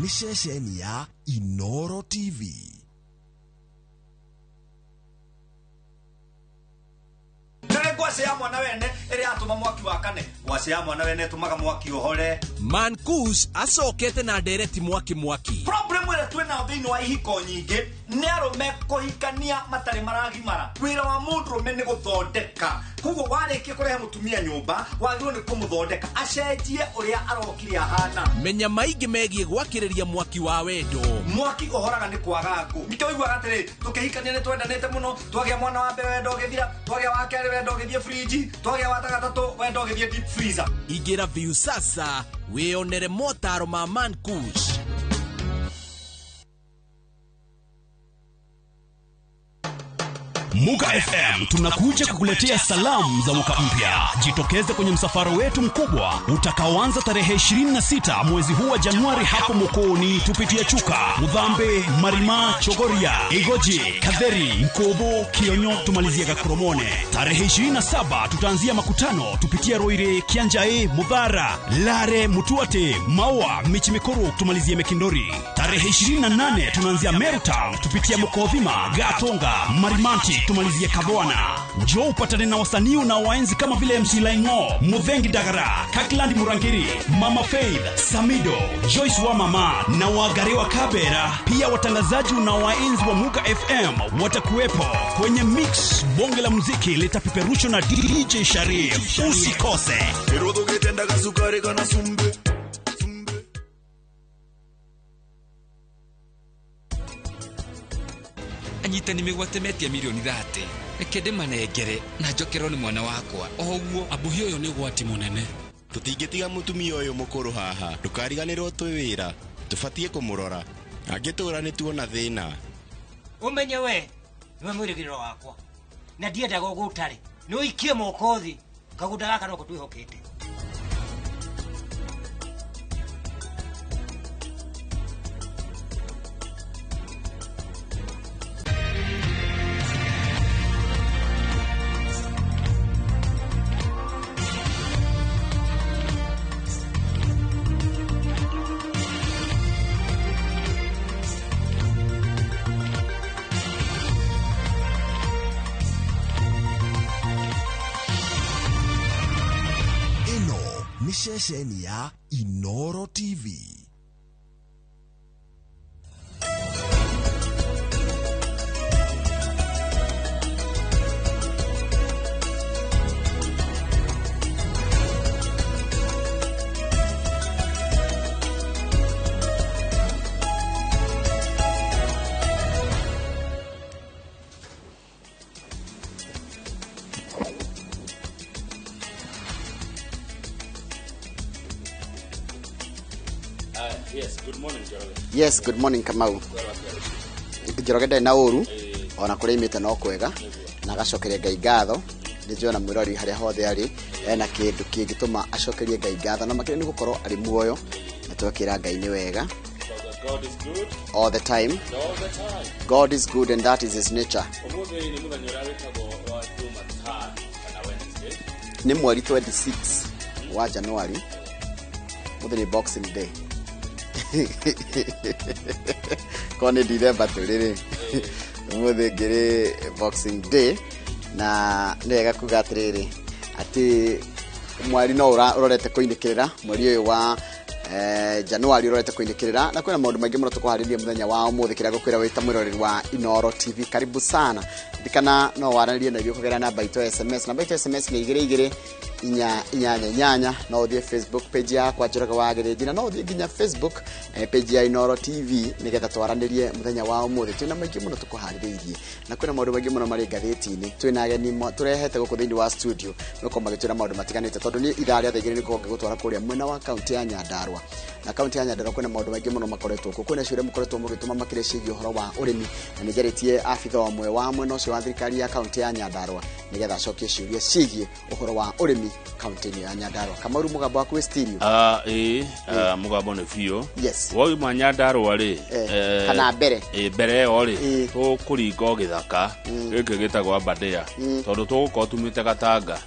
Nĩ ceceni ya Inoro TV. Nĩrĩ ngwacĩ ya mwana wene ĩrĩa yatũma mwaki wakane. Ngwacĩ ya mwana wene ĩtũmaga mwaki ũhore. Mankush acokete na ndereti mwaki mwaki. Problem ĩrĩa twĩ nayo thĩinĩ wa ihiko nyingĩ nĩ arũme kũhikania matarĩ maragimara. Wĩra wa mũndũrũme nĩ gũthondeka. Koguo warĩkia kũrehe mũtumia nyũmba, wagĩrĩirwo nĩ kũmũthondeka acenjie ũrĩa arokire ahana. Menya maingĩ megiĩ gwakĩrĩria mwaki wa wendo. Mwaki ũhoraga nĩ kwaga ngũ. Nĩkĩo ũiguaga atĩrĩ, tũkĩhikania nĩ twendanĩte mũno, twagĩa mwana wa mbere wendo ũgĩthira, twagĩa wa kerĩ wendo ũgĩthiĩ fridge, twagĩa wa gatatũ wendo ũgĩthiĩ deep freezer. Ingĩra Viusasa wĩyonere motaro ma Mankush. Muga FM tunakuja kukuletea salamu za mwaka mpya. Jitokeze kwenye msafara wetu mkubwa utakaoanza tarehe 26 mwezi huu wa Januari hapo Mokoni, tupitie Chuka, Mudhambe, Marima, Chogoria, Igoji, Katheri, Mkobo, Kionyo, tumalizie Gakoromone. Tarehe 27 tutaanzia makutano, tupitie Roire, Kianjae, Mudhara, Lare, Mutuate, Maua, Michimikoro, tumalizie Mekindori. Tarehe 28 tunaanzia Meru Town, tupitie Mokodhima, Gatonga, Marimanti, tumalizie Kabwana. Njoo upatane na wasanii unaowaenzi kama vile MC Laingo, Muthengi Dagara, Kakland Murangiri, Mama Faith, Samido, Joyce wa Mama na Wagari wa Kabera. Pia watangazaji unaowaenzi wa Muga FM watakuwepo kwenye mix. Bonge la muziki litapeperushwa na DJ Sharif. Usikose. Anyitani mĩgwate metia mirioni 30 reke ndĩmanengere na njokerwo nĩ mwana wakwa o ũguo. Abuhi ũyũ nĩ ũgwati mũnene. Tũtingĩtiga mũtumia ũyũ mũkũrũ haha. Ndũkariganĩrwo twĩ wĩra, tũbatiĩ kũmũrora. Angĩtũra nĩ tuona thĩna. Ũmenye we nĩwe mwĩrĩgĩrĩro wakwa na ndiendaga ũgũtarĩ nĩ ũikie moko thĩ kagũnda gaka noko twĩhokete. Ĩno nĩ ceceni ya Inoro TV. Yes, good morning, Njoroge. Yes, good morning Kamau. Njoroge ndarĩ na ũru ona kũrĩa imĩte no kwega na agacokeria Ngai ngatho. Nĩ njũĩ ona mwĩrori harĩa hothe arĩ ena kĩndũ kĩngĩtũma acokerie Ngai ngatho, na makĩria nĩ gũkorwo arĩ muoyo na twakĩra Ngai nĩ wega. God is good all the time. all the time. God is good and that is his nature. Ũmũthĩ nĩ mũthenya ũrĩa wĩtagwo wa Jumatano kana Wednesday. Nĩ mweri 26 wa January, mũthĩ nĩ Boxing Day. Korwo nĩ December tũrĩ rĩ, ũmũthĩ ngĩrĩ Boxing Day, na nĩ wega kuga atĩrĩrĩ atĩ mweri no ũrorete kũinĩkĩrĩra, mweri ũyũ wa January ũrorete kũinĩkĩrĩra, na kwĩna maũndũ maingĩ mũno tũkũharĩria mũthenya wa ũmũthĩ. Kĩrĩa ngũkwĩra wĩ ta mwĩroreri wa Inoro TV, karibu sana. Ririkana no waranĩrie na ithuĩ kũgerera namba itũ ya SMS. Namba itũ ya SMS nĩ igĩrĩ igĩrĩ inya inyanya inyanya. No ũthiĩ Facebook page yakwa Njoroge wa Gĩthĩnji, na no ũthiĩ nginya Facebook page ya Inoro TV nĩgetha twaranĩrie mũthenya wa ũmũthĩ. Twĩna maingĩ mũno tũkũharĩrĩirie na kwĩna maũndũ maingĩ mũno marĩ ngathĩti-inĩ. Twĩna ageni tũrehete gũkũ thĩinĩ wa studio nĩgũkorwo magĩtwĩra maũndũ matiganĩte, tondũ niĩ ithaa rĩa thaa igĩrĩ nĩngũkorwo ngĩgũtwara kũrĩa mwena wa kaunti ya Nyandarua. Na kaunti ya Nyandarua kwĩna maũndũ maingĩ mũno makoretwo kuo. Kwĩna ciũria mũkoretwo mũgĩtũma makĩria ciĩgiĩ ũhoro wa ũrĩmi, na nĩnjarĩtie abitha ũmwe wa mwena ũcio wa thirikari ya kaunti ya Nyandarua nĩgetha acokie ciũria ciĩgiĩ ũhoro wa ũrĩmi kaunti-inĩ ya Nyandarua. Kamau, mũgambo waku wĩ stereo? Ĩĩ, mũgambo nĩ biũ. Yes. Wauma Nyandarua rĩ, Kana mbere? Mbere ĩyo rĩ, tũkũringa o gĩthaka gĩkĩ gĩtagwo Aberdare, tondũ tũgũkorwo tumĩte Gatanga.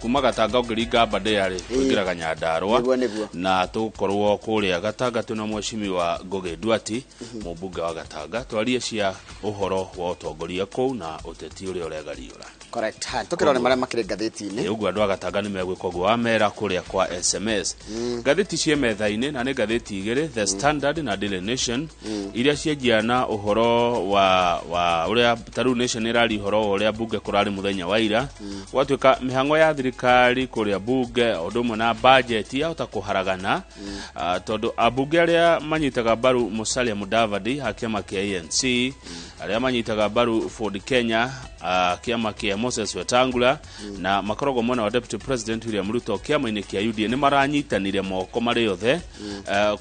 Kuma Gatanga ũngĩringa Aberdare rĩ, ũingĩraga Nyandarua. Nĩguo, nĩguo. Na tũgũkorwo kũrĩa Kũrĩa Gatanga twĩna Mheshimiwa Ngũgĩ Nduati, mũmbunge wa Gatanga, twarie cia ũhoro wa ũtongoria kũu na ũteti ũrĩa ũregariũra. Correct. Ha, tukirore maria makiri ngathĩti-inĩ. Ũguo andũ a Gatanga nĩ megwĩka ũguo wamera kũrĩa kwa SMS. Ngathĩti ciĩ metha-inĩ na nĩ ngathĩti igĩrĩ, The Standard na Daily Nation, iria cianjia na ũhoro wa ũrĩa ta rĩu Nation ĩraria ũhoro wa ũrĩa bunge kũrarĩ mũthenya wa ira, gwatuĩka mĩhang'o ya thirikari kũrĩa bunge o ũndũ ũmwe na budget yahota kũharagana, tondũ ambunge arĩa manyitaga mbaru Musalia Mudavadi a kĩama kĩa ANC, arĩa manyitaga mbaru Ford Kenya a kĩama kĩa Moses Wetangula, na makoragwo mwena wa Deputy President William Ruto kĩama-inĩ kĩa UDA, nĩ maranyitanire moko marĩ othe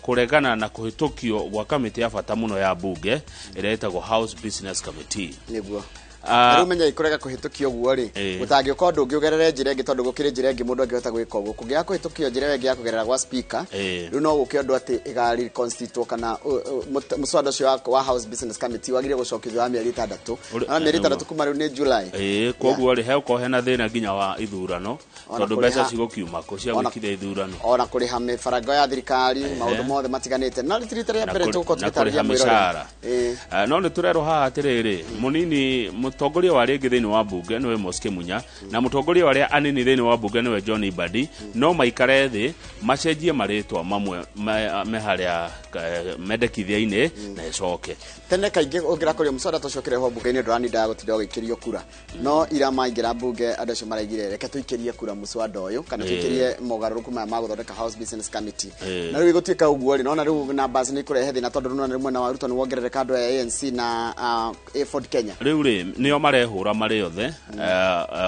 kũregana na kũhĩtũkio gwa kamĩtĩ ya bata mũno ya bunge ĩrĩa ĩtagwo House Business Committee. Nĩguo. Rĩu menya ikũrega kũhĩtũkio ũguo rĩ, gũtangĩũka ũndũ ũngĩ ũgerere njĩra ĩngĩ, tondũ gũkĩrĩ njĩra ĩngĩ mũndũ angĩhota gwĩka ũguo. Kũngĩaga kũhĩtũkio njĩra ĩyo ĩngĩ ya kũgerera gwa speaker, rĩu no gũke ũndũ atĩ ĩga-reconstitute kana mũswada ũcio wa House Business Committee wagĩrĩire gũcokio thutha wa mĩeri 6. Na mĩeri 6 kuma rĩu nĩ July. Koguo rĩ, hegũkorwo hena thĩna nginya wa ithurano, Ona tondũ kũrĩha- mbeca cigũkiuma kũ cia gwĩkithia ithurano? Ona kũrĩha mĩbarango ya thirikari, maũndũ mothe matiganĩte. No rita rĩa Na mbere tũgũkorwo na tũgĩtarĩria kũrĩha mwĩroreri. mĩcara. No nĩ tũrerwo haha atĩrĩrĩ, mũnini mũtongoria wa rĩngĩ thĩinĩ wa bunge nĩwe Amos Kĩmunya, na mũtongoria wa arĩa anini thĩinĩ wa bunge nĩwe John Mbadi, no maikare thĩ macenjie marĩtwa mamwe me harĩa mendekithia-inĩ na ĩcoke. Tene kaingĩ ũngĩrakorio mũswada ta ũcio ũkĩrehwo bunge-inĩ ndũranindaga gũtinda ũgĩikĩrio kura, no ira maingĩra bunge andũ acio maraigire reke tũikĩrie kura mũswada ũyũ kana tũikĩrie mogarũrũku maya ma gũthondeka House Business Committee. Na rĩu ĩgũtuĩka ũguo rĩ, nona rĩu numbers nĩ ikũrehe thĩna, tondũ nona rĩu mwena wa Ruto nĩ wongerereka andũ aya ANC na Ford Kenya. Rĩu rĩ, nĩo marehũra marĩ othe,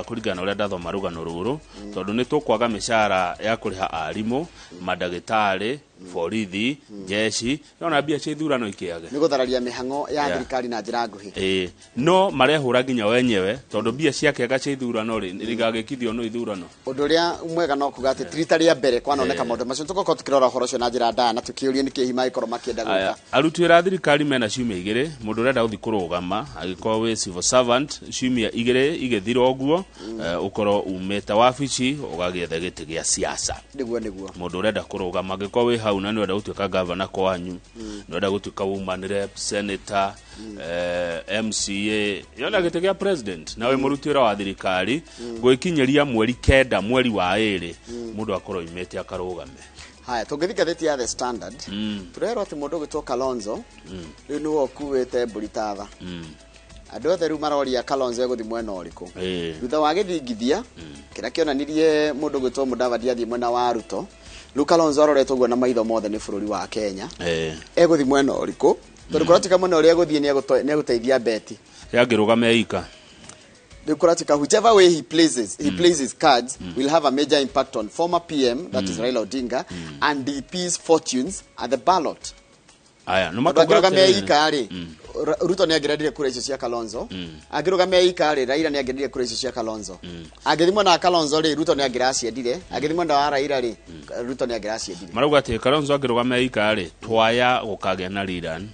kũringana na ũrĩa ndathoma rũgano rũrũ, tondũ nĩ tũkwaga mĩcara ya kũrĩha arimũ, mandagĩtarĩ, borithi, jeshi, nona mbia cia ithurano ikĩage. Nĩ gũthararia mĩhang'o ya thirikari na njĩra nguhĩ. No marehũra nginya wenyewe, tondũ mbia cia kĩaga cia ithurano rĩ, rigagĩkithio no ithurano. Ũndũ ũrĩa mwega no kuga atĩ ti rita rĩa mbere kwanoneka maũndũ macio, tũgũkorwo tũkĩrora ũhoro ũcio na njĩra ndaya na tũkĩũrie nĩkĩ hihi mangĩkorwo makĩenda gwĩka. Aya, aruti wĩra a thirikari mena ciumia 2, mũndũ ũrenda gũthiĩ kũrũgama angĩkorwo wĩ civil servant, ciumia 2 igĩthira ũguo, ũkorwo umĩte wabici ũgagĩetha gĩtĩ gĩa siasa. Nĩguo, nĩguo. Mũndũ ũrenda kũrũgama angĩkorwo wĩ hau na nĩ ũrenda gũtuĩka gavana kwanyu, nĩ ũrenda gũtuĩka woman rep, senator, MCA, yona gĩtĩ gĩa president, na wĩ mũruti wĩra wa thirikari, gwĩkinyĩria mweri 9 mweri wa 2, mũndũ akorwo oimĩte akarũgame. Haya, tũngĩthiĩ ngathĩti ya The Standard, tũrerwo atĩ mũndũ ũgwĩtwo Kalonzo rĩu nĩwe ũkuĩte mbũri tatha. Andũ othe rĩu maroria Kalonzo egũthiĩ mwena ũrĩkũ thutha wa gĩthingithia kĩrĩa kĩonanirie mũndũ ũgwĩtwo Mudavadi athiĩ mwena wa Ruto. Rĩu Kalonzo aroretwo ũguo na maitho mothe nĩ bũrũri wa Kenya, egũthiĩ mwena ũrĩkũ, tondũ kũratuĩka mwena ũrĩa egũthiĩ nĩ egũteithia Beti. Yangĩrũgama ika. Rĩu kũratuĩka whichever way he plays his cards will have a major impact on former PM, that is Raila Odinga, and DP's fortunes at the ballot. Aya, no Tondũ makauga angĩrũgamia atĩrĩrĩ. ika rĩ, Ruto nĩ angĩrendire kura icio cia Kalonzo. Angĩrũgamia ika rĩ, Raila nĩ angĩrendire kura icio cia Kalonzo. Angĩthiĩ mwena wa Kalonzo rĩ, Ruto nĩ angĩraciendire. Angĩthiĩ mwena wa Raila rĩ, Ruto nĩ angĩraciendire. Marauga atĩ Kalonzo angĩrũgama ika rĩ, twaya gũkagĩa na rerun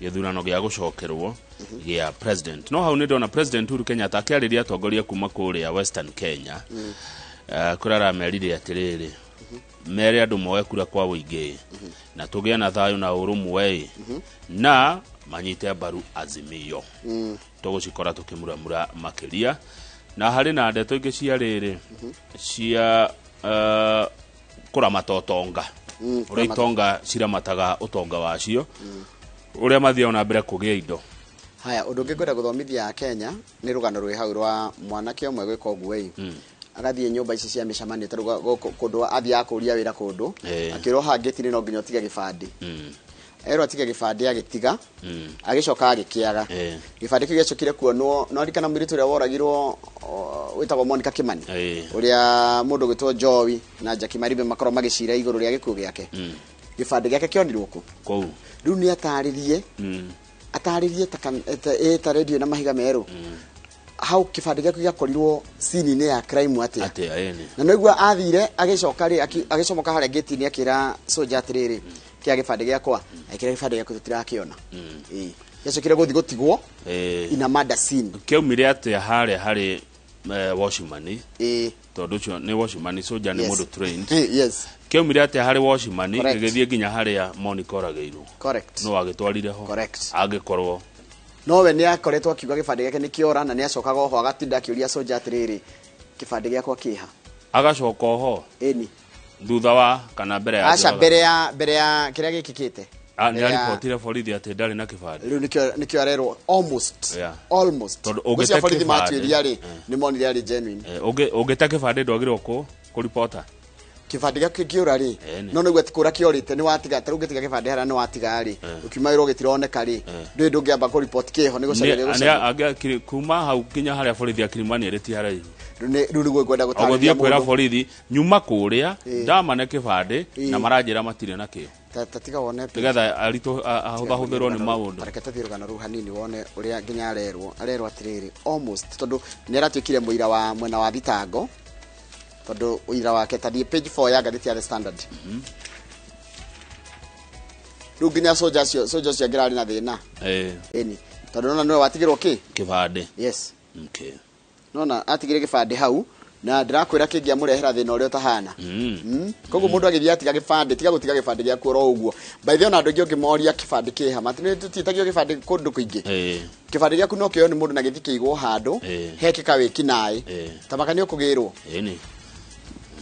gĩthurano gĩa gũcokerwo gĩa president. No hau nĩ ndona President Uhuru Kenyatta akĩarĩria atongoria kuma kũrĩa Western Kenya, kũrĩa aramerire atĩrĩrĩ, mere andũ moe kura kwa ũingĩ na tũgĩe na thayũ na ũrũmwe na manyite mbaru Azimio. Tũgũcikora tũkĩmuramura makĩria, na harĩ na ndeto ingĩ cia rĩrĩ cia kũramata ũtonga, ũrĩa itonga ciramataga ũtonga wacio, ũrĩa mathiaga na mbere kũgĩa indo. Haya, ũndũ ũngĩ ngwenda gũthomithia Kenya nĩ rũgano rwĩ hau rwa mwanake ũmwe gwĩka ũguo ĩ, agathiĩ nyũmba ici cia mĩcemanio, tarĩu gũkũ kũndũ athiaga kũria wĩra kũndũ, akĩrwo haha ngĩti-inĩ no nginya ũtige gĩbandĩ. Erwo atige gĩbandĩ, agĩtiga, agĩcoka agĩkĩaga. Gĩbandĩ kĩu gĩacokire kuonwo. No ririkana mũirĩtu ũrĩa woragirwo wĩtagwo Monica Kimani, ũrĩa mũndũ ũgwĩtwo Joey na Jackie Maribe makorwo magĩcira igũrũ rĩa gĩkuũ gĩake. Gĩbandĩ gĩake kĩonirwo kũ? Kũu. Rĩu nĩ atarĩrie, atarĩrie ta radio na mahiga merũ hau kĩbandĩ gĩaku gĩakorirwo scene-inĩ ya crime atĩa? Atĩa ĩni? Na noigua athire agĩcoka rĩ, agĩcomoka harĩa gate-inĩ, akĩra soja atĩrĩrĩ, kĩa gĩbandĩ gĩakwa, akĩra gĩbandĩ gĩaku tũtirakĩona. Ĩĩ, gĩacokire gũthiĩ gũtigwo ina murder scene. Kĩaumire atĩa harĩa harĩ Watchman tondu ucio ni watchman, soldier ni mundu trained. Yes. Kiaumire atia harĩ watchman Correct. gĩgĩthiĩ nginya harĩa Monica oragĩirwo? Correct. No agĩtwarire ho? Correct. Angĩkorwo Nowe nĩ akoretwo akiuga gĩbandĩ gĩake nĩ kĩora, na nĩ acokaga oho agatinda akĩũria soja atĩrĩrĩ, kĩbandĩ gĩakwa kĩha? Agacoka oho? Ĩni. Thutha wa kana mbere ya Aca. njũraga? Mbere ya kĩrĩa gĩkĩkĩte. Ah, nĩ aribotire borithi atĩ ndarĩ na kĩbandĩ? Rĩu nĩkĩo arerwo almost. Almost. Tondũ Ngwĩciria ũngĩte borithi kĩbandĩ- matuĩria rĩ, nĩ monire arĩ genuine. Ũngĩte kĩbandĩ ndwagĩrĩirwo kũripota. Kĩbandĩ gĩaku kĩngĩũra rĩ, Ĩni. no nĩguo ti kũra kĩorĩte, nĩ watiga. Ta rĩu ũngĩtiga kĩbandĩ harĩa nĩ watiga rĩ, ũkiuma wĩra gĩtironeka rĩ, ndũĩ ndũngĩamba kũripoti kĩho nĩ gũcaria gĩgũcaria. Kuma hau nginya harĩa borithi ya Kilimani ĩrĩ ti haraihu. Rĩu nĩguo ngwenda Ũgũthiĩ gũtarĩria kwĩra mũndũ. borithi nyuma kũrĩa, ndamane kĩbandĩ na Ĩĩ. maranjĩra matirĩ nakĩo. Ta tiga wone. Nĩgetha aritũ ahũthahũthĩrwo nĩ maũndũ. Reke tũthiĩ rũgano rũu hanini wone ũrĩa nginya arerwo atĩrĩrĩ, almost, tondũ nĩ aratuĩkire mũira wa mwena wa thitango, tondũ ũira wake, ta thiĩ page 4 ya ngathĩti ya The Standard. Rĩu nginya soja ũcio angĩrarĩ na thĩna. Ĩni, tondũ nona nĩwe watigĩrwo kĩ? Kĩbandĩ. Yes. Okay. Nona atigire gĩbandĩ hau, na ndĩrakwĩra kĩngĩamũrehera thĩna ũrĩa ũtahana. Koguo mũndũ agĩthiĩ atiga gĩbandĩ, tiga gũtiga gĩbandĩ gĩaku oro ũguo. By the way, ona andũ aingĩ ũngĩmoria kĩbandĩ kĩha, tũtiĩtagio gĩbandĩ kũndũ kũingĩ. Kĩbandĩ gĩaku no kĩoywo nĩ mũndũ na gĩthiĩ kĩigwo handũ, hekĩka wĩkinaĩ, tamaka nĩ ũkũgĩrwo. Ĩni,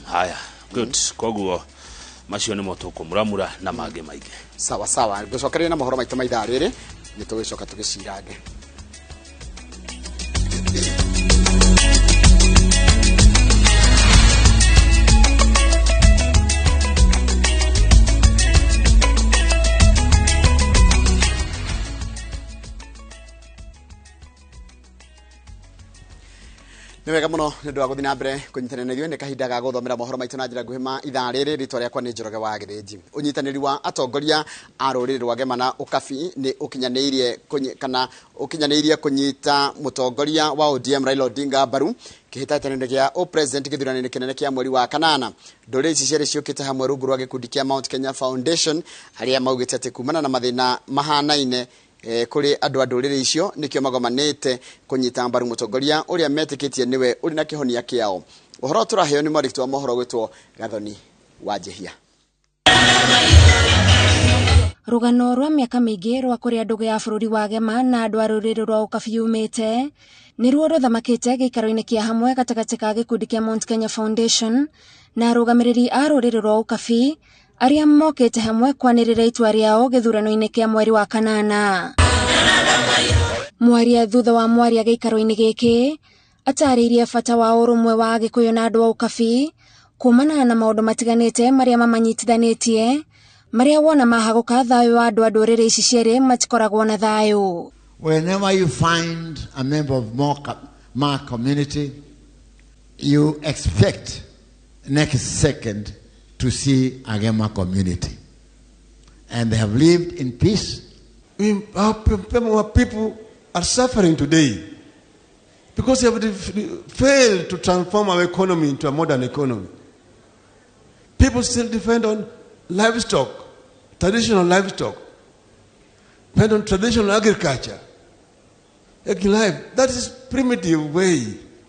haya, good. Koguo macio nĩmo tũkũmuramura na mangĩ maingĩ. Sawa sawa, ngũcokereria na mohoro maitũ ma ithaa rĩrĩ, nĩ tũgĩcoka tũgĩcirange. Nĩ wega mũno nĩ ũndũ wa gũthiĩ na mbere kũnyitanĩra na ithuĩ. Nĩ kahinda ga gũthomera mohoro maitũ na njĩra nguhĩ ma ithaa rĩrĩ. Rĩtwa rĩakwa nĩ Njoroge wa Gĩthĩnji. Ũnyitanĩri wa atongoria a rũrĩrĩ rwa Gema na Ũkabi nĩ ũkinyanĩirie kana ũkinyanĩirie kũnyita mũtongoria wa ODM Raila Odinga mbaru kĩhĩtahĩtano-inĩ gĩa ũpresident gĩthurano-inĩ kĩnene kĩa mweri wa kanana. Ndũrĩrĩ ici cierĩ ciũkĩte hamwe rungu rwa gĩkundi kĩa Mount Kenya Foundation, arĩa maugĩte atĩ kumana na mathĩna mahanaine kũrĩ andũ a ndũrĩrĩ icio, nĩkĩo magomanĩte kũnyita mbaru mũtongoria ũrĩa metĩkĩtie nĩwe ũrĩ na kĩhonia kĩao. Ũhoro tũraheo nĩ mwandĩki wa mohoro gwĩtwo Gathoni wa Njehia. Rũgano rwa mĩaka mĩingĩ rwa kũrĩa ndũgũ ya bũrũri wa Gema na andũ a rũrĩrĩ rwa Ũkabi yumĩte nĩruo rũthamakĩte gĩikaro-inĩ kĩa hamwe gatagatĩ ka gĩkundi kĩa Mount Kenya Foundation na arũgamĩrĩri a rũrĩrĩ rwa Ũkabi, arĩa mokĩte hamwe kwanĩrĩra itua rĩao gĩthurano-inĩ kĩa mweri wa kanana. Mwaria thutha wa mwaria gĩikaro-inĩ gĩkĩ atarĩirie bata wa ũrũmwe wa Agĩkũyũ na andũ a Ũkabi kumana na maũndũ matiganĩte marĩa mamanyitithanĩtie, marĩa wona mahagũka thayũ wa andũ a ndũrĩrĩ ici cierĩ matikoragwo na thayũ. Whenever you find a member of my community, you expect next second to see a Gema community. And they have lived in peace. Our people are suffering today because they have failed to transform our economy into a modern economy. People still depend on livestock, traditional livestock, depend on traditional agriculture. Life, that is primitive way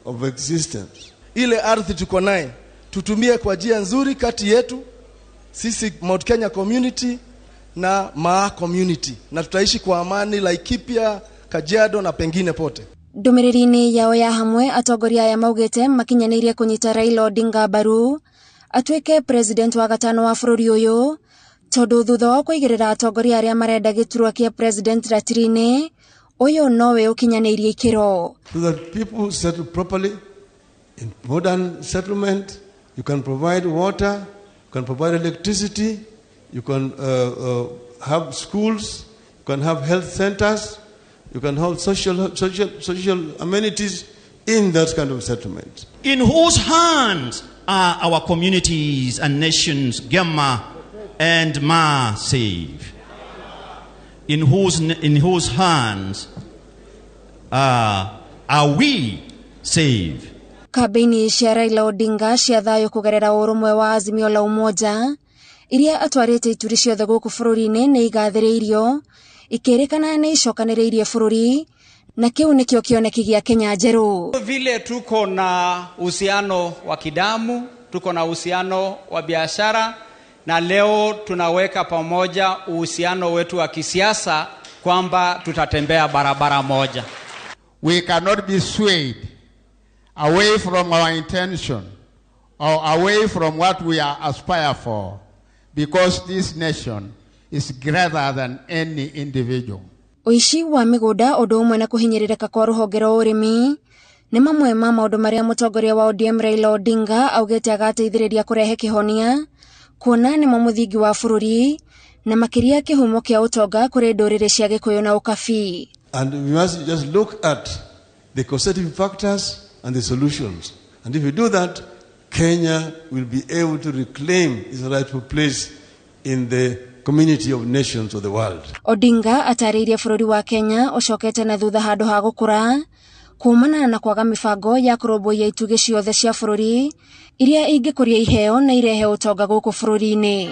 of existence. Ile ardhi tuko naye tutumie kwa njia nzuri kati yetu sisi Mount Kenya community na Maa community, na tutaishi kwa amani Laikipia, Kajiado na pengine pote. Ndũmĩrĩri-inĩ yao ya hamwe, atongoria aya maugĩte makinyanĩirie kũnyita Raila Odinga mbaru atuĩke president wa gatano wa bũrũri ũyũ, tondũ thutha wa kũigĩrĩra atongoria arĩa marenda gĩturwa kĩa president ratiri-inĩ, ũyũ nowe ũkinyanĩirie ikĩro. So that people settle properly in modern settlement. You can provide water, you can provide electricity, you can have schools, you can have health centers, you can have social amenities in that kind of settlement. In whose hands are our communities and nations, Gema and Ma, safe? In whose hands are we safe? Kambĩini cia Raila Odinga cia thayũ kũgerera ũrũmwe wa Azimio la Umoja iria atwarĩte ituri ciothe gũkũ bũrũri-inĩ nĩ igathĩrĩirio, ikĩrĩkana nĩ icokanĩrĩirie bũrũri Na kĩu nĩkĩo kĩoneki gĩa Kenya njerũ. Vile tuko na uhusiano wa kidamu, tuko na uhusiano wa biashara, na leo tunaweka pamoja uhusiano wetu wa kisiasa kwamba tutatembea barabara moja. We cannot be swayed away from our intention or away from what we are aspire for, because this nation is greater than any individual. Ũici wa mĩgũnda ũndũ ũmwe na kũhinyĩrĩrĩka kwa rũhonge rwa ũrĩmi nĩ mamwe ma maũndũ marĩa mũtongoria wa ODM Raila Odinga augĩte agateithĩrĩria kũrehe kĩhonia, kuona nĩmo mũthingi wa bũrũri na makĩria kĩhumo kĩa ũtonga kũrĩ ndũrĩrĩ cia Gĩkũyũ na Ũkabi. And we must just look at the causative factors and the solutions. And if we do that, Kenya will be able to reclaim its rightful place in the community of nations of the world. Odinga atarĩirie bũrũri wa Kenya ũcokete na thutha handũ ha gũkũra kumana na kwaga mĩbango ya kũrũmbũiya itugĩ ciothe cia bũrũri iria ingĩkũria iheo na irehe ũtonga gũkũ bũrũri-inĩ.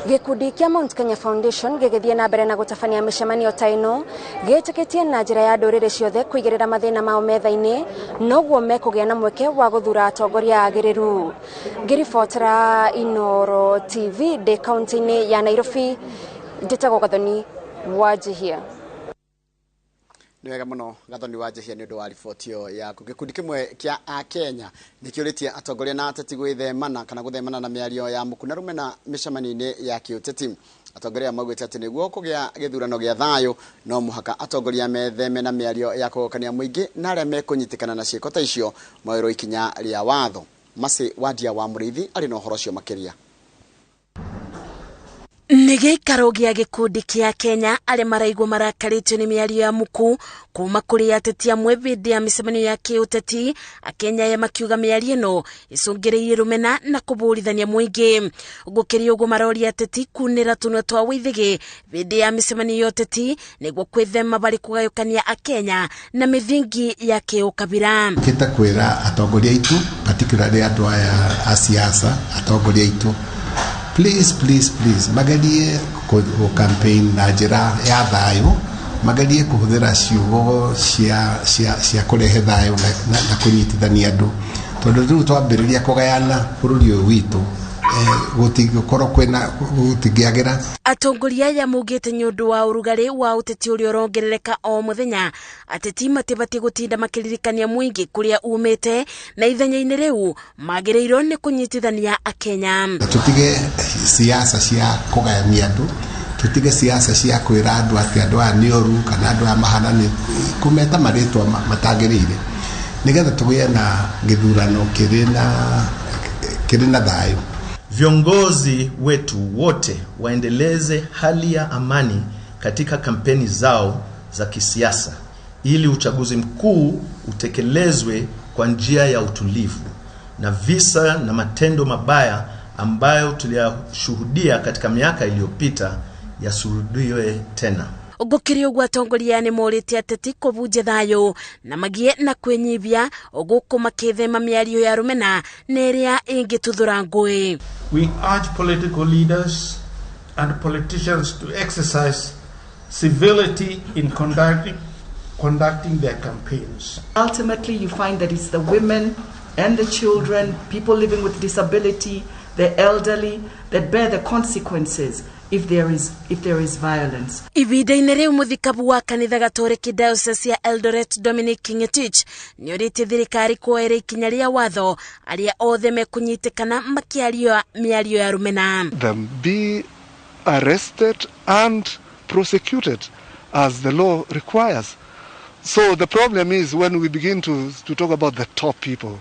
Gĩkundi kĩa Mount Kenya Foundation gĩgĩthiĩ na mbere na gũtabania mĩcemanio ta ĩno, gĩtĩkĩtie na njĩra ya ndũrĩrĩ ciothe kũigĩrĩra mathĩna mao metha-inĩ, noguo mekũgĩa na mweke wa gũthura atongoria agĩrĩru. Ngĩribotera Inooro TV ndĩ kaunti-inĩ ya Nairobi, njĩtagwo Gathoni Wanjihia. Nĩ wega mũno Gathoni Wanjihia nĩ ũndũ wa riboti ĩyo yaku. Gĩkundi kĩmwe kĩa Akenya nĩ kĩũrĩtie atongoria na ateti gwĩthemana kana gũthemana na mĩario ya muku na rũmena mĩcemanio-inĩ ya kĩũteti. Atongoria maugĩte atĩ nĩguo kũgĩa gĩthurano gĩa thayũ no mũhaka atongoria metheme na mĩario ya kũgokania mũingĩ na arĩa mekũnyitĩkana na ciĩko ta icio moerwo ikinya rĩa watho. Masi Wadia wa Mũrĩithi arĩ na ũhoro ũcio makĩria. Nĩ gĩikaro gĩa gĩkundi kĩa Kenya arĩa maraigua marakarĩtio nĩ mĩario ya muku kuma kũrĩ ateti amwe hĩndĩ ya mĩcemanio ya kĩũteti. Akenya aya makiuga mĩario ĩno ĩcũngĩrĩirie rũmena na kũbũrithania mũingĩ. Gũkĩrĩ ũguo maroria ateti kunĩra tũnua twa wĩthĩgĩ hĩndĩ ya mĩcemanio ya ũteti nĩguo kwĩthema barĩ kũgayũkania Akenya na mĩthingi ya kĩũkabira. Kĩte kwĩra atongoria aitũ, particularly andũ aya a siasa, atongoria aitũ, please, please, please, magerie kũ campaign na njĩra ya thayũ, magerie kũhũthĩra ciugo cia kũrehe thayũ na kũnyitithania andũ, tondũ rĩu twambĩrĩria kũgayana bũrũri ũyũ witũ, gũtingĩkorwo kwĩna gũtingĩagĩra. Atongoria aya maugĩte nĩ ũndũ wa ũrugarĩ wa ũteti ũrĩa ũrongerereka o mũthenya, ateti matibatiĩ gũtinda makĩririkania mũingĩ kũrĩa umĩte na ithenya-inĩ rĩu magĩrĩirwo nĩ kũnyitithania Akenya. Tũtige siasa cia kũgayania andũ, tũtige siasa cia kwĩra andũ atĩ andũ aya nĩ oru kana andũ aya mahana nĩ kũmeta marĩtwa matagĩrĩire, nĩgetha tũgĩe na gĩthurano kĩrĩ na thayũ. Viongozi wetu wote waendeleze hali ya amani katika kampeni zao za kisiasa ili uchaguzi mkuu utekelezwe kwa njia ya utulivu, na visa na matendo mabaya ambayo tuliyashuhudia katika miaka iliyopita yasirudiwe tena. Gũkĩrĩ ũguo atongoria nĩ morĩtie ateti kũbunja thayũ na magĩe na kwĩnyibia gũkũ makĩthema mĩario ya rũmena na ĩrĩa ĩngĩtuthũra ngũĩ. We urge political leaders and politicians to exercise civility in conducting their campaigns. Ultimately, you find that it's the women and the children, people living with disability, the elderly that bear the consequences if there is violence. Ihinda-inĩ rĩu mũthikabu wa kanitha Gatoreki Diocese ya Eldoret Dominic Ngetich nĩorĩtie thirikari kuoera ikinya rĩa watho arĩa othe mekũnyitĩkana makĩaria mĩario ya rũmena. Them be arrested and prosecuted as the law requires. So the problem is when we begin to talk about the top people,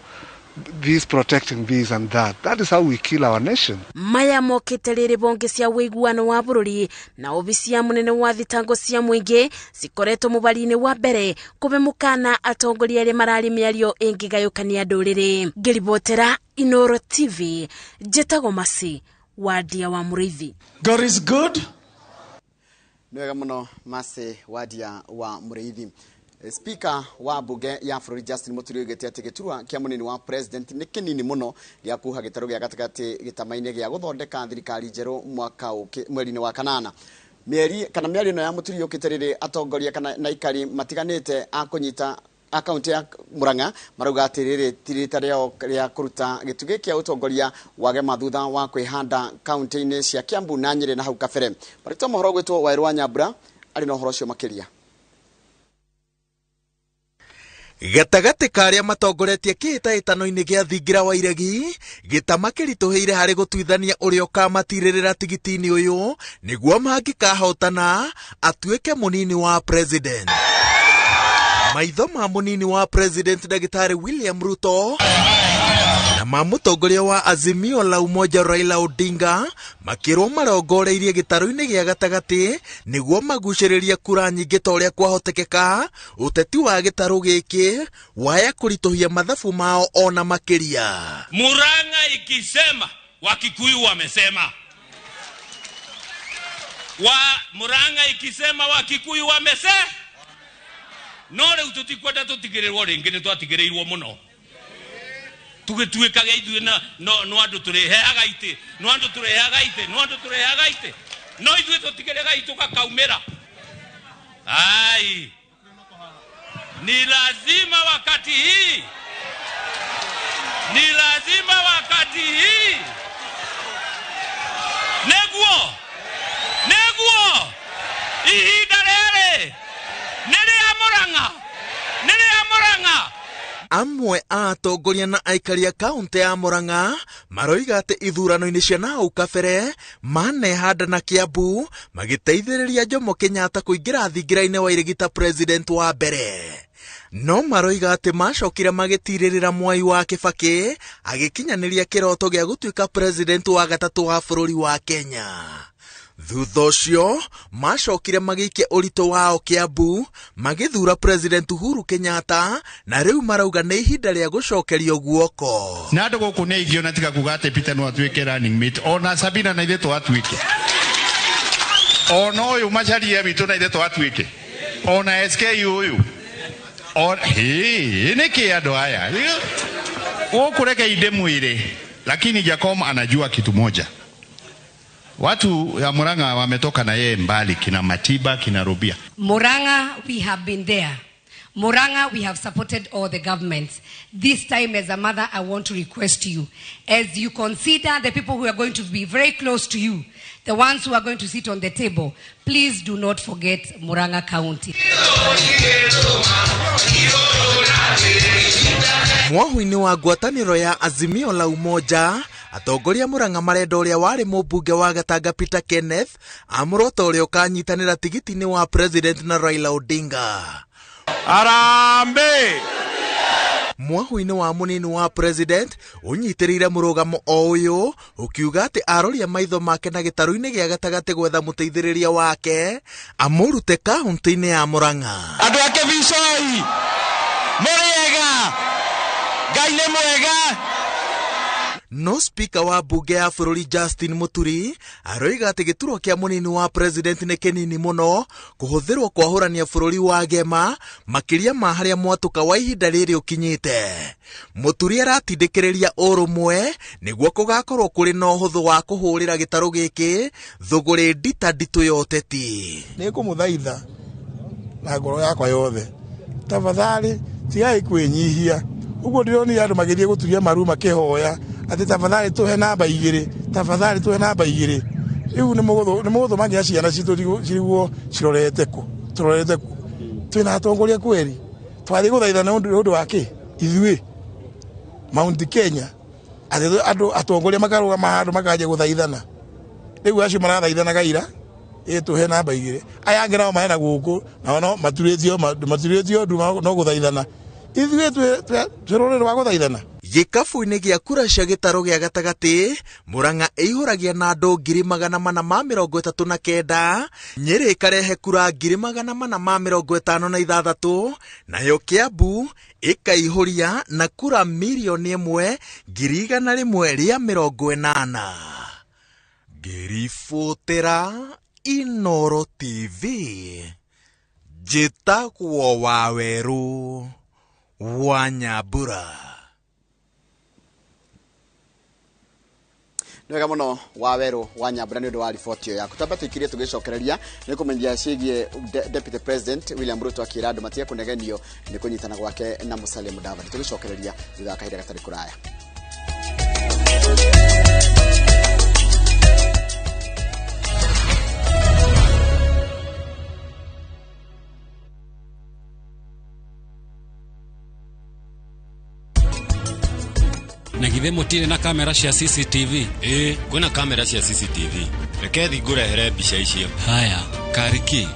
this protecting this and that. That is how we kill our nation. Maya mokĩte rĩrĩ bonge cia ũiguano wa bũrũri na obici ya mũnene wa thitango cia mũingĩ cikoretwo mũbari-inĩ wa mbere kũbe mũkana atongoria arĩa mararĩ mĩario ĩngĩgayũkania ndũrĩrĩ. Ngĩribotera Inooro TV, njĩtagwo Masi Wadia wa Mũrĩithi. God is good. Nĩ wega mũno Masi Wadia wa Mũrĩithi. Speaker wa bunge ya bũrũri Justin Muturi oigĩte atĩ gĩturwa kĩa mũnini wa president nĩ kĩnini mũno gĩa kuha gĩtarũ gĩa gatagatĩ gĩtama-inĩ gĩa gũthondeka thirikari njerũ mwaka mweri-inĩ wa kanana. Mĩeri kana mĩario ĩno ya Mũturi yũkĩte rĩrĩ atongoria kana na aikari matiganĩte a kũnyita akaunti ya Murang'a marauga atĩ rĩrĩ ti rita rĩao rĩa kũruta gĩtugĩ kĩa ũtongoria wa Gema thutha wa kwĩhanda kaunti-inĩ cia Kiambu na Nyĩrĩ na hau kabere. Marĩtwa mohoro gwĩtwo Wairũ wa Nyambura arĩ na ũhoro ũcio makĩria. Gatagatĩ ka arĩa matongoretie kĩhĩtahĩtano-inĩ gĩa thingira wa iregi gĩtama kĩritũhĩire harĩ gũtuithania ũrĩa ũkamatirĩrĩra tigiti-inĩ ũyũ nĩguo mangĩkahotana atuĩke mũnini wa president. Maitho ma mũnini wa president Ndagĩtarĩ William Ruto na ma mũtongoria wa Azimio la Umoja Raila Odinga makĩrwo marongoreirie gĩtarũ-inĩ gĩa gatagatĩ nĩguo magucĩrĩrie kura nyingĩ ta ũrĩa kwahotekeka. Ũteti wa gĩtarũ gĩkĩ waya kũritũhia mathabu mao ona makĩria. Murang'a ikisema Wakikuyu wamesema, wa Murang'a ikisema Wakikuyu wamesema, no rĩu tũtikwenda tũtigĩrĩrwo rĩngĩ, nĩ twatigĩrĩirwo mũno. Tũgĩtuĩkaga ithuĩ na no no andũ tũrĩheaga itĩ, no andũ tũrĩheaga itĩ, no andũ tũrĩheaga itĩ, no ithuĩ tũtigĩrĩga itũ gakaumĩra. Ai, ni lazima wakati hii, ni lazima wakati hii neguo neguo ihinda rĩrĩ nĩ rĩa Murang'a, nĩ rĩa Murang'a. Amwe a atongoria na aikari a kaunti ya Murang'a maroiga atĩ ithurano-inĩ cia nahau kabere manehanda na Kiambu magĩteithĩrĩria Jomo Kenyatta kũingĩra thingira-inĩ wa iregi ta president wa mbere. No maroiga atĩ macokire magĩtirĩrĩra Mwai wa Kibaki agĩkinyanĩria kĩroto gĩa gũtuĩka president wa gatatũ wa bũrũri wa Kenya. Thutha ũcio macokire magĩikia ũritũ wao Kiambu magĩthura President Uhuru Kenyatta na rĩu marauga nĩ ihinda rĩa gũcokerio guoko. Na andũ gũkũ nĩ aingĩ ona tiga kuga atĩ Peter no atuĩke running mate, ona Sabina na ithuĩ twatuĩke, ona ũyũ Macharia witũ na ithuĩ twatuĩke, ona SK ũyũ nĩkĩ andũ aya gũkũ, reke ndĩmwĩre, lakini Jakom anajua kitu moja. Watu ya Murang'a wametoka na yeye mbali, kina Matiba, kina Rubia. Murang'a, we have been there. Murang'a, we have supported all the governments. This time, as a mother, I want to request you, as you consider the people who are going to be very close to you, the ones who are going to sit on the table, please do not forget Murang'a County. Mwahu-inĩ wa ngwatanĩro ya Azimio la Umoja atongoria Murang'a marenda ũrĩa warĩ mũmbunge wa Gatanga Peter Kenneth amũrwo ta ũrĩa ũkanyitanĩra tigiti-inĩ wa president na Raila Odinga. Harambee! Mwahu-inĩ wa mũnini wa president ũnyitĩrĩire mũrũgamo o ũyũ ũkiuga atĩ aroria maitho make na gĩtarũ-inĩ gĩa gatagatĩ gwetha mũteithĩrĩria wake amũrute kaunti-inĩ ya Murang'a. Andũ a Kĩbicoi mũrĩ ega, Ngai nĩ mwega. No speaker wa bunge ya bũrũri Justin Muturi aroiga atĩ gĩturwa kĩa mũnini wa president nĩ kĩnini mũno kũhũthĩrwo kwahũrania bũrũri wa Gema makĩria ma harĩa mwatũka wa ihinda rĩrĩ ũkinyĩte. Muturi aratindĩkĩrĩria ũrũmwe nĩguo kũgakorwo kũrĩ na ũhũthũ wa kũhũrĩra gĩtarũ gĩkĩ thũgũrĩ ndita nditũ ya ũteti. Nĩngũmũthaitha na ngoro yakwa yothe, tafadhali tigai kwĩnyihia. Ũguo ndĩronire andũ magĩthiĩ gũturia maru makĩhoya atĩ tafadhali tũhe namba igĩrĩ, tafadhali tũhe namba igĩrĩ. Rĩu nĩ mũgũthũma nginya ciana citũ cirigwo cirorete kũ, tũrorete kũ. Twĩna atongoria kweri, twathiĩ gũthaithana nĩ ũndũ wa kĩ? Ithuĩ Mount Kenya, atĩ andũ atongoria makarũgama handũ makanjia gũthaithana. Rĩu acio marathaithanaga ira, ĩ tũhe namba igĩrĩ. Aya angĩ nao mahena gũkũ, nao no maturĩtio nduma no gũthaithana. Ithuĩ twĩ rũrĩrĩ rwa gũthaithana. Gĩkabu-inĩ gĩa kura cia gĩtarũ gĩa gatagatĩ Murang'a ĩihũragia na andũ 439,000, Nyĩrĩ ĩkarehe kura 456,000, nayo Kiambu ĩkaihũria na kura 1,180,000. Ngĩribotera Inoro TV, njĩtagwo Wawerũ wa Nyambura. Nĩ wega mũno wa werũ wa Nyambura nĩ ũndũ wa riboti ĩyo yaku. Twambe tũikirie tũgĩcokereria nĩ kũmenyithia ciĩgiĩ Deputy President William Ruto akĩra andũ matige kũnegenio nĩ kũnyitana gwake na Musalia Mudavadi. Tũgĩcokereria thutha wa kahinda gatarĩ kũraya. Na githĩ mũtirĩ na kamera cia CCTV? Ĩĩ, kwĩna kamera cia CCTV. Reke thi ngũrehere mbica icio. Haya, karĩ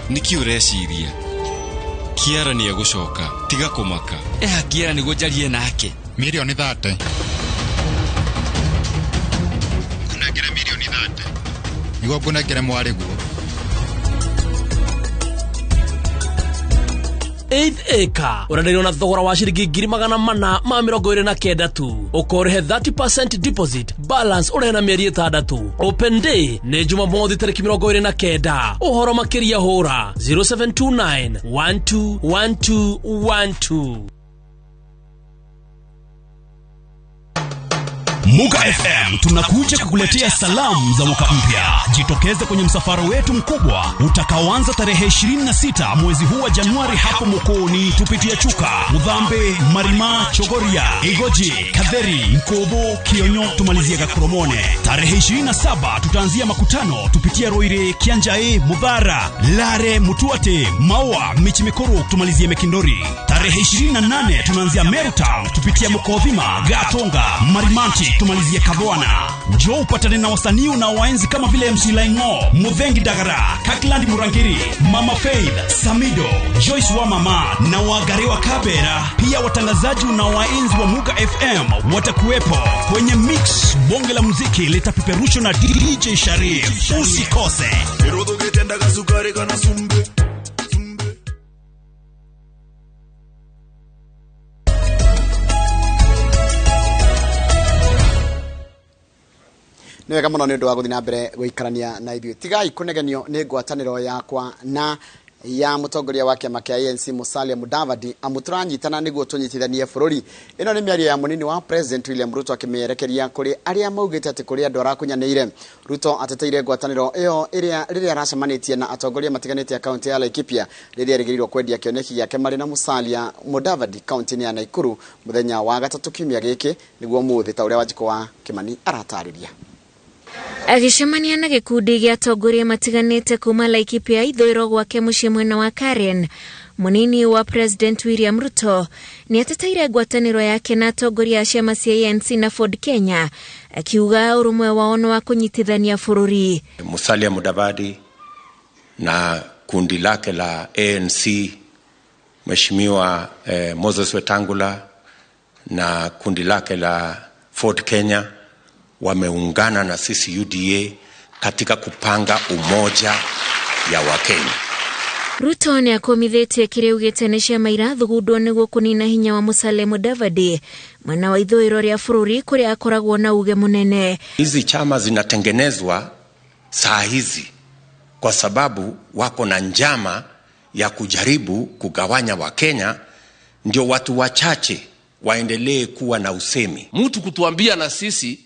nĩkĩ ũreciria? Kiara nĩ egũcoka, tiga kũmaka. Eha Kiara nĩguo njarie nake. Mirioni 30. Ngũnengere mirioni 30. Nĩguo ngũnengere mwarĩguo. 8th acre ũrenderio na thogora wa ciringi 429 tu, ũkorĩhe 30% deposit, balance ũrĩhe na mĩeri 6. Open day nĩ Jumamothi tarĩki 29. Ũhoro makĩria hũra 0729 121212. Muga FM tunakuja kukuletea salamu za mwaka mpya. Jitokeze kwenye msafara wetu mkubwa utakaoanza tarehe 26 mwezi huu wa Januari hapo Mukoni, tupitia Chuka, Mudhambe, Marima, Chogoria, Igoji, Katheri, Mkobo, Kionyo, tumalizie Gakoromone. Tarehe 27 tutaanzia makutano tupitia Roire, Kianjae, Mudhara, Lare, Mutuate, Maua, Michimikoro, tumalizie Mekindori. Tarehe 28 tunaanzia Meru Town tupitia Mukodhima, Gatonga, Marimanti, tumalizie Kadhwana. Njoo upatane na wasanii unaowaenzi kama vile MC Laingo, Muthengi Dagara, Kakland Murangiri, Mama Faith, Samido, Joyce wa Mama na Wagari wa Kabera. Pia watangazaji unaowaenzi wa Muga FM watakuwepo kwenye mix. Bonge la muziki litapeperushwa na DJ Sharif. Usikose. Nĩ wega mũno nĩ ũndũ wa gũthiĩ na mbere gũikarania na ithuĩ. Tigai kũnegenio nĩ ngwatanĩro yakwa na ya mũtongoria wa kĩama kĩa ANC Musalia Mudavadi, amu tũranyitana nĩguo tũnyitithanie bũrũri. Ĩno nĩ mĩario ya mũnini wa President William Ruto akĩmĩerekeria kũrĩ arĩa maugĩte atĩ kũrĩ andũ arakunyanĩire. Ruto ateteire ngwatanĩro ĩyo ĩrĩa rĩrĩa aracemanĩtie na atongoria matiganĩte a kaunti ya Laikipia rĩrĩa erĩgĩrĩirwo kwendia kĩoneki gĩake marĩ na Musalia Mudavadi kaunti-inĩ ya Nakuru mũthenya wa gatatũ kiumia gĩkĩ, nĩguo mũthĩ ta ũrĩa Wanjikũ wa Kĩmani aratarĩria. Agĩcemania na gĩkundi gĩa atongoria matiganĩte kuma Laikipia ithũĩro gwake mũciĩ mwena wa Karen, mũnini wa President William Ruto nĩ ateteire ngwatanĩro yake na atongoria a ciama cia ANC na Ford Kenya, akiuga ũrũmwe wao nĩ wa kũnyitithania bũrũri. Musalia Mudavadi na kundi lake la ANC, Mheshimiwa Moses Wetangula na kundi lake la Ford Kenya wameungana na sisi UDA katika kupanga umoja ya Wakenya. Ruto nĩ akomithĩtie kĩrĩa augĩte nĩ ciama irathugundwo nĩguo kũnina hinya wa Musalia Mudavadi mwena wa ithũĩro rĩa bũrũri kũrĩa akoragwo na uge mũnene. Hizi chama zinatengenezwa saa hizi kwa sababu wako na njama ya kujaribu kugawanya Wakenya ndio watu wachache waendelee kuwa na usemi. Mtu kutuambia na sisi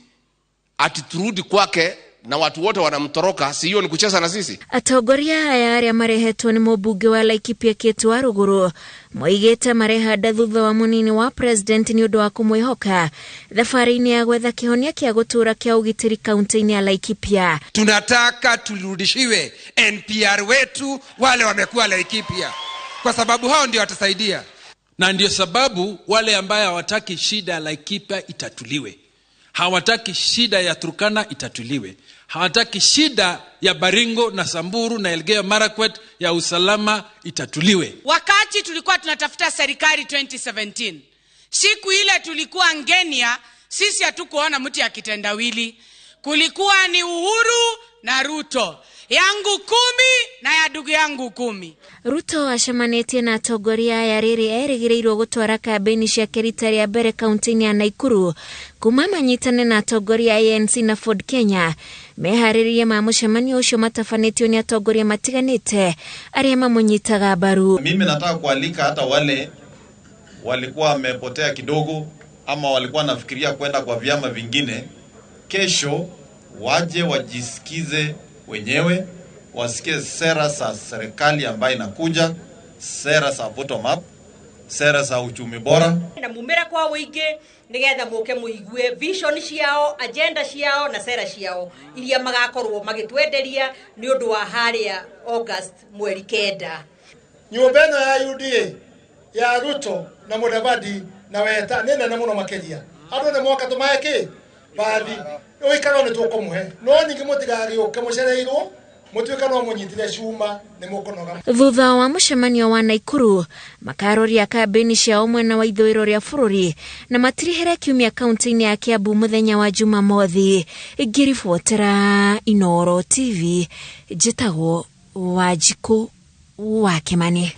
ati turudi kwake na watu wote wanamtoroka, si hiyo ni kucheza na sisi? Atongoria aya arĩa marehetwo nĩ mũmbunge wa Laikipia Kate Waruguru moigĩte marehanda thutha wa mũnini wa president nĩ ũndũ wa kũmwĩhoka thabarĩ-inĩ ya gwetha kĩhonia kĩa gũtũũra kĩa ũgitĩri kaunti-inĩ ya Laikipia. Tunataka turudishiwe NPR wetu wale wamekuwa Laikipia, kwa sababu hao ndio watasaidia. Na ndio sababu wale ambaye hawataki shida ya Laikipia itatuliwe, hawataki shida ya Turkana itatuliwe, hawataki shida ya Baringo na Samburu na Elgeyo Marakwet ya usalama itatuliwe. Wakati tulikuwa tunatafuta serikali 2017, siku ile tulikuwa Ngenia, sisi hatukuona mtu ya kitendawili. Kulikuwa ni Uhuru na Ruto, yangu 10 na ya ndugu yangu 10. Ruto acemanĩtie na atongoria aya rĩrĩ erĩgĩrĩirwo gũtwara kambĩini ciake rita rĩa mbere kaunti-inĩ ya Nakuru kuma manyitane na atongoria a ANC na Ford Kenya. Meharĩrĩria ma mũcemanio ũcio matabanĩtio nĩ atongoria matiganĩte arĩa mamũnyitaga mbaru. Mimi nataka kualika hata wale walikuwa wamepotea kidogo ama walikuwa nafikiria kwenda kwa vyama vingine, Kesho waje wajisikize wenyewe, wasikie sera za serikali ambayo inakuja, sera za bottom up, sera za uchumi bora. Na mumira kwa wĩingĩ nĩgetha mũke mũigue vision ciao, agenda ciao na sera ciao iria magakorwo magĩtwenderia nĩ ũndũ wa harĩa August mweri 9. Nyũmba ĩno ya UDA ya Ruto na Mudavadi na Weta nĩ nene mũno makĩria. Andũ nĩ moka tũmahe kĩ bathi ũikaro nĩ tũkũmũhe, no ningĩ mũtigagĩũke mũcereirwo mũtuĩka no mũnyitire cuma nĩ mũkũnoga. Thutha wa mũcemanio wa Naikuru makaroria kambĩini ciao mwena wa ithũĩro rĩa bũrũri na matirihere kiumia kaunti-inĩ ya Kiambu mũthenya wa Jumamothi. Ngĩribotera Inooro TV, njĩtagwo Wanjikũ wa Kĩmani.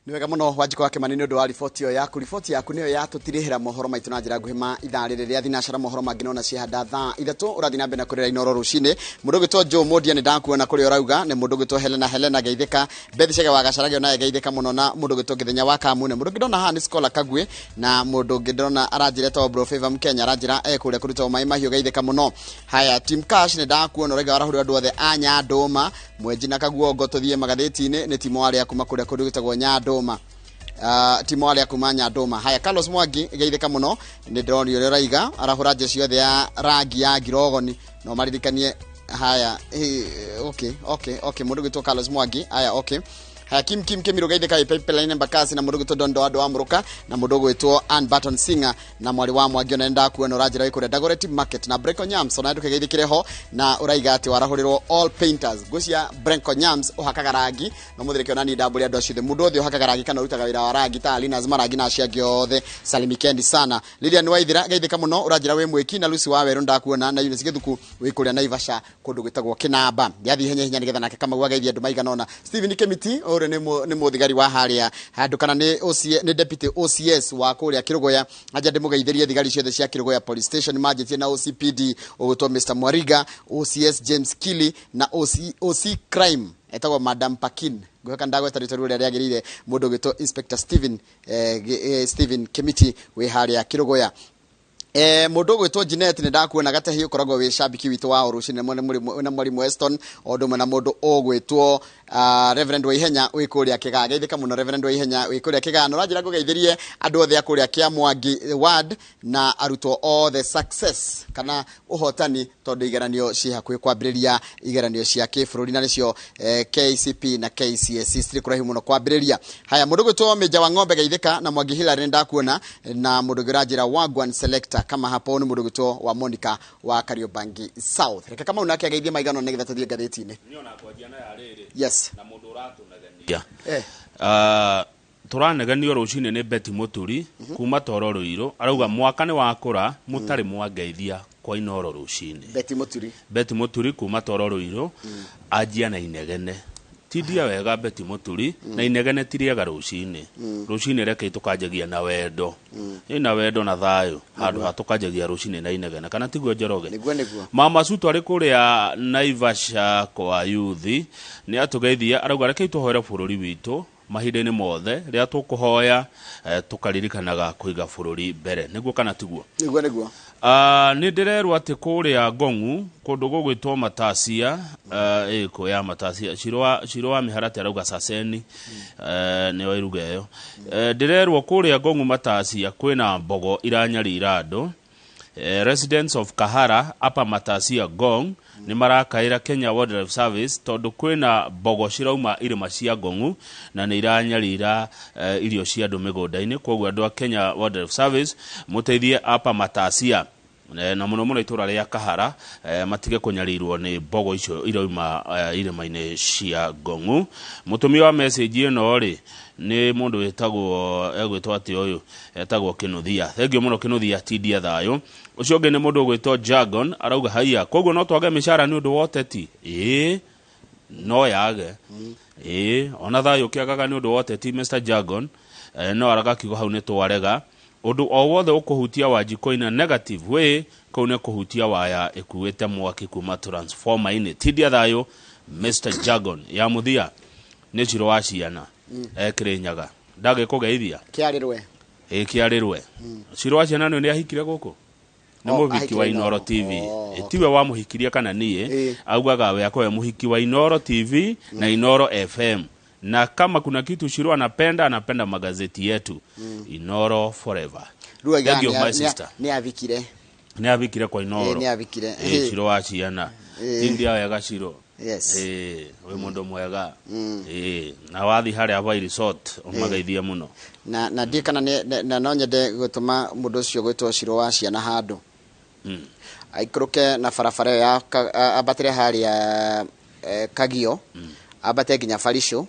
Nĩ wega mũno Wanjikũ wa Kĩmani nĩ ũndũ wa riboti ĩyo yaku. Riboti yaku nĩyo yatũtirĩhĩra mohoro maitũ na njĩra nguhĩ ma ithaa rĩrĩ rĩa thinacara. Mohoro mangĩ nona ciahanda thaa 3. Ũrathiĩ na mbere na kũrĩra Inooro rũcinĩ. Mũndũ ũgwĩtwo Joe Mondia nĩ ndakuona kũrĩa ũrauga, nĩ mũndũ ũgwĩtwo Helena Helena geithĩka, Beth Chege wa Gacharage onaye geithĩka mũno, na mũndũ ũgwĩtwo Gĩthenya wa Kamune. Mũndũ ũngĩ ndona haha nĩ Scholar Kagwe, na mũndũ ũngĩ ndona aranjĩra etagwo Bro Favor Mkenya, aranjĩra kũrĩa kũrutagwo maĩ mahiũ, geithĩka mũno. Haya, Team Cash nĩ ndakuona ũrauga warahũrĩra andũ othe a Nyandũma, Mwenji na Kaguongo. Tũthiĩ magathĩti-inĩ nĩ Timo arĩa kuma kũrĩa kũndũ gwĩtagwo Nyandũma. Timo arĩa kuma Nyandũma. Haya, Carlos Mwangi geithĩka mũno, nĩ ndĩronio ũrĩa ũraiga arahũra njeci yothe ya rangi ya ngirogoni, no maririkanie. Haya, okay okay okay, mũndũ ũgwĩtwo Carlos Mwangi. Haya, okay. Haya, Kim Kim Kemiru geithĩka, Pipeline Mbakasi, na mũndũ ũgwĩtwo Dondo Andũ wa Mũrũka, na mũndũ ũgwĩtwo Ann Barton Singer, na mwarĩ wa Mwangi ona ndakuona ũranjĩra wĩ kũrĩa Dagoretti Market, na Brenko Nyams ona ndũkegeithĩkĩre ho, na ũraiga atĩ warahũrĩrwo all painters. Ngũcia Brenko Nyams ũhakaga rangi, no mũthĩrĩke ona niĩ ndambũria andũ acio othe, mũndũ othe ũhakaga rangi kana ũrutaga wĩra wa rangi ta Alina Marangi na acio angĩ othe, salimikendi sana. Lilian Waithira geithĩka mũno, ũranjĩra wĩ mwĩki, na Lucy wa Werũ ndakuona, na Eunice Gĩthuku wĩ kũrĩa Naivasha kũndũ gwĩtagwo Kĩnamba. Ndĩrathiĩ hinya hinya nĩgetha nake Kamau ageithie andũ maigana ũna. Stephen Kemiti ũrĩa nĩ mũthigari wa harĩa handũ kana nĩ OC, nĩ deputy OCS wa kũrĩa Kĩrũgũya, anja ndĩmũgeithĩrie thigari ciothe cia Kĩrũgũya police station manjĩtie, na OCPD ũgwĩtwo Mr Mwariga, OCS James Kili, na OC crime etagwo Madam Pakin, ngwĩhoka ndagweta rĩtwa rĩu rĩrĩa rĩagĩrĩire, mũndũ ũgwĩtwo Inspector Stephen Stephen Kemiti wĩ harĩa Kĩrũgũya. Mũndũ ũgwĩtwo Jeanette nĩ ndakuona gatehi, ũkoragwo wĩ cambiki witũ wa rũcinĩ na mwarimu Weston, o ũndũ ũmwe na mũndũ ũgwĩtwo Reverend Waihenya wĩ kũrĩa Kĩgaa. Geithĩka mũno Reverend Waihenya wĩ kũrĩa Kĩgaa. Na ũranjĩra ngũgeithĩrie andũ othe a kũrĩa Kĩamwangi ward na arutwo othe success kana ũhotani, tondũ igeranio ciĩ hakuhĩ kwambĩrĩria, igeranio cia kĩbũrũri na nĩcio KCP na KCSE citirĩ kũraihu mũno kwambĩrĩria. Haya, mũndũ ũgwĩtwo Mĩnja wa Ng'ombe geithĩka, na Mwangi Hilary nĩ ndakuona, na mũndũ ũngĩ ũranjĩra Wagwan Selector kama hapo nĩ mũndũ ũgwĩtwo wa Monica wa Kariobangi South. Reke Kamau nake ageithie maigana nĩgetha tũthiĩ ngathĩti-inĩ. Yes. Na mũndũ ũratũnegenia. Tũranegenio rũcinĩ nĩ Betty Mũturi kuma Toro Rũirũ, arauga mwaka nĩ wakũra mũtarĩ mwangeithia kwa Inooro rũcinĩ. Betty Mũturi. Betty Mũturi kuma Toro Rũirũ, anjia na inegene. Tindia wega Betty Mũturi, na inegene ti rĩega rũcinĩ. Rũcinĩ reke tũkanjagia na wendo. Ĩna wendo na thayũ, handũ ha tũkanjagia rũcinĩ na inegene, kana tiguo Njoroge? Nĩguo nĩguo. Mama Sutu arĩ kũrĩa Naivasha kwa yuthi nĩ atũgeithia, arauga reke tũhoere bũrũri witũ mahinda-inĩ mothe, rĩrĩa tũkũhoya tũkaririkanaga kũiga bũrũri mbere. Nĩguo kana tiguo? Nĩguo nĩguo. Nĩ ndĩrerwo atĩ kũrĩa Ngong'u kũndũ gũgwĩtwo Matasia, ĩkũ ya Matasia, Ciro wa Mĩharatĩ arauga Saseni, nĩyo iruga ĩyo. Ndĩrerwo kũrĩa Ngong'u Matasia kwĩna mbogo iranyarira andũ. Residents of Kahara apa Matasia Ngong nĩ marakaĩra Kenya Wildlife Service tondũ kwĩna mbogo cirauma irĩma cia Ngong'u na nĩ iranyarira irio cia andũ mĩgũnda-inĩ. Koguo andũ a Kenya Wildlife Service mũteithie apa Matasia, na mũno mũno itũra rĩa Kahara, matige kũnyarirwo nĩ mbogo icio irauma irĩma-inĩ cia Ngong'u. Mũtũmi wa message ĩno rĩ nĩ mũndũ wĩtagwo egwĩtwo atĩ ũyũ etagwo Kĩnuthia. Thengiũ mũno Kĩnuthia, tindia thayũ. Ũcio ũngĩ nĩ mũndũ ũgwĩtwo Jagon, arauga haiya, koguo no twage mĩcara nĩ ũndũ wa ũteti? Ĩĩ, no yage. Ĩĩ, ona thayũ ũkĩagaga nĩ ũndũ wa ũteti Mr Jagon, no aragakiuga hau nĩ twarega. Ũndũ o wothe ũkũhutia Wanjikũ in a negative way, kũu nĩ kũhutia waya ĩkuĩte mwaki kuma transformer-inĩ. Tindia thayũ Mr Jagon. Ya mũthia nĩ Ciro wa ciana Kĩrĩnyaga ndagĩkũgeithia Kĩarĩrwe. Ĩĩ, Kĩarĩrwe. Ciro wa ciana nĩ ahikire gũkũ Nĩ mũhiki wa Inoro TV. Tiwe wamũhikirie kana niĩ, augaga we akowe mũhiki wa Inoro TV na Inoro FM. Na kama kuna kitu Shiro anapenda, anapenda magazeti yetu. Inoro forever. Rĩu Thank you, my sister. Nĩ avikire. Nĩ avikire kwa Inoro. Nĩ avikire. Shiro wa ciana. Tindia wega Shiro. Yes. Wĩ mũndũ mwega. Na wathi harĩa Voi Resort ũmageithie mũno. Na ndiĩ kana na no nyende gũtũma mũndũ ũcio gwĩtwo Shiro wa ciana handũ. Aikũrũke na barabara ĩyo ya ambatĩre harĩa Kagio, ambate nginya Barisho,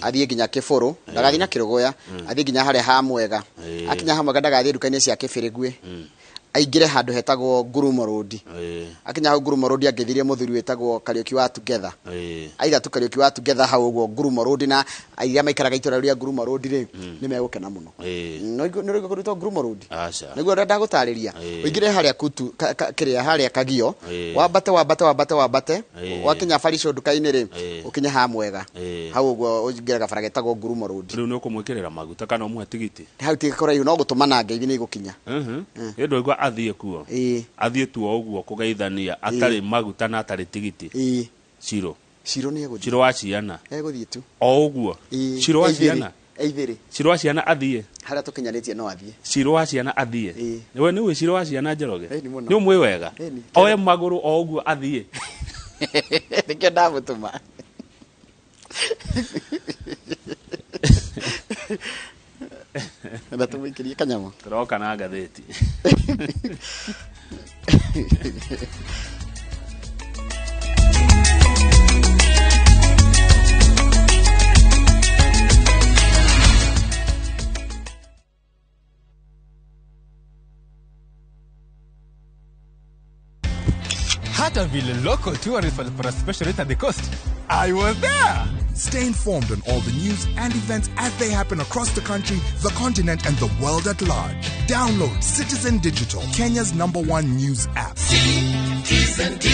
athiĩ nginya Kĩbũrũ, ndagathiĩ na Kĩrũgũya, athiĩ nginya harĩa ha Mwega. Akinya ha Mwega ndagathiĩ nduka-inĩ cia Kĩbĩrĩgwe. Aingĩre handũ hetagwo Ngurumo Road. Akinya hau Ngurumo Road angĩthirie mũthuri wĩtagwo Kariũki wa Together. Aitha tu Kariũki wa Together hau ũguo Ngurumo Road, na airia maikaraga itũra rĩa Ngurumo Road rĩ, nĩ megũkena mũno. Nĩ ũraigua kũrutwo Ngurumo Road? Aca. Nĩguo ũrĩa ndagũtarĩria. Ũingĩre harĩa kutu kĩrĩa harĩa Kagio, wambate wambate wambate wambate, wakinya Barisho nduka-inĩ rĩ, ũkinye ha Mwega. Hau ũguo ũingĩre gabara getagwo Ngurumo Road. Rĩu nĩ ũkũmwĩkĩrĩra maguta kana ũmũhe tigiti? Hau ti kũraihu, no gũtũma na ngeithi nĩ igũkinya. Ĩ ndũigua athiĩ kuo. Athiĩ tu o ũguo kũgeithania atarĩ maguta na atarĩ tigiti. Shiro. Shiro nĩ egũthiĩ. Shiro wa ciana. Egũthiĩ tu. O ũguo. Shiro wa ciana. Eithĩrĩ. Shiro wa ciana athiĩ. Harĩa tũkinyanĩtie no athiĩ. Shiro wa ciana athiĩ. We nĩ ũĩ Shiro wa ciana Njoroge? Nĩ mũno. Nĩ ũmũĩ wega? Ĩni. Oe magũrũ o ũguo athiĩ. Nĩkĩo ndamũtũma. Na tũmũikĩrie kanyamũ. Tũroka na ngathĩti. Hata vile local tourists walipata special rate at the coast. I was there! Stay informed on all the news and events as they happen across the country, the continent, and the world at large. Download Citizen Digital, Kenya's #1 news app. Citizen.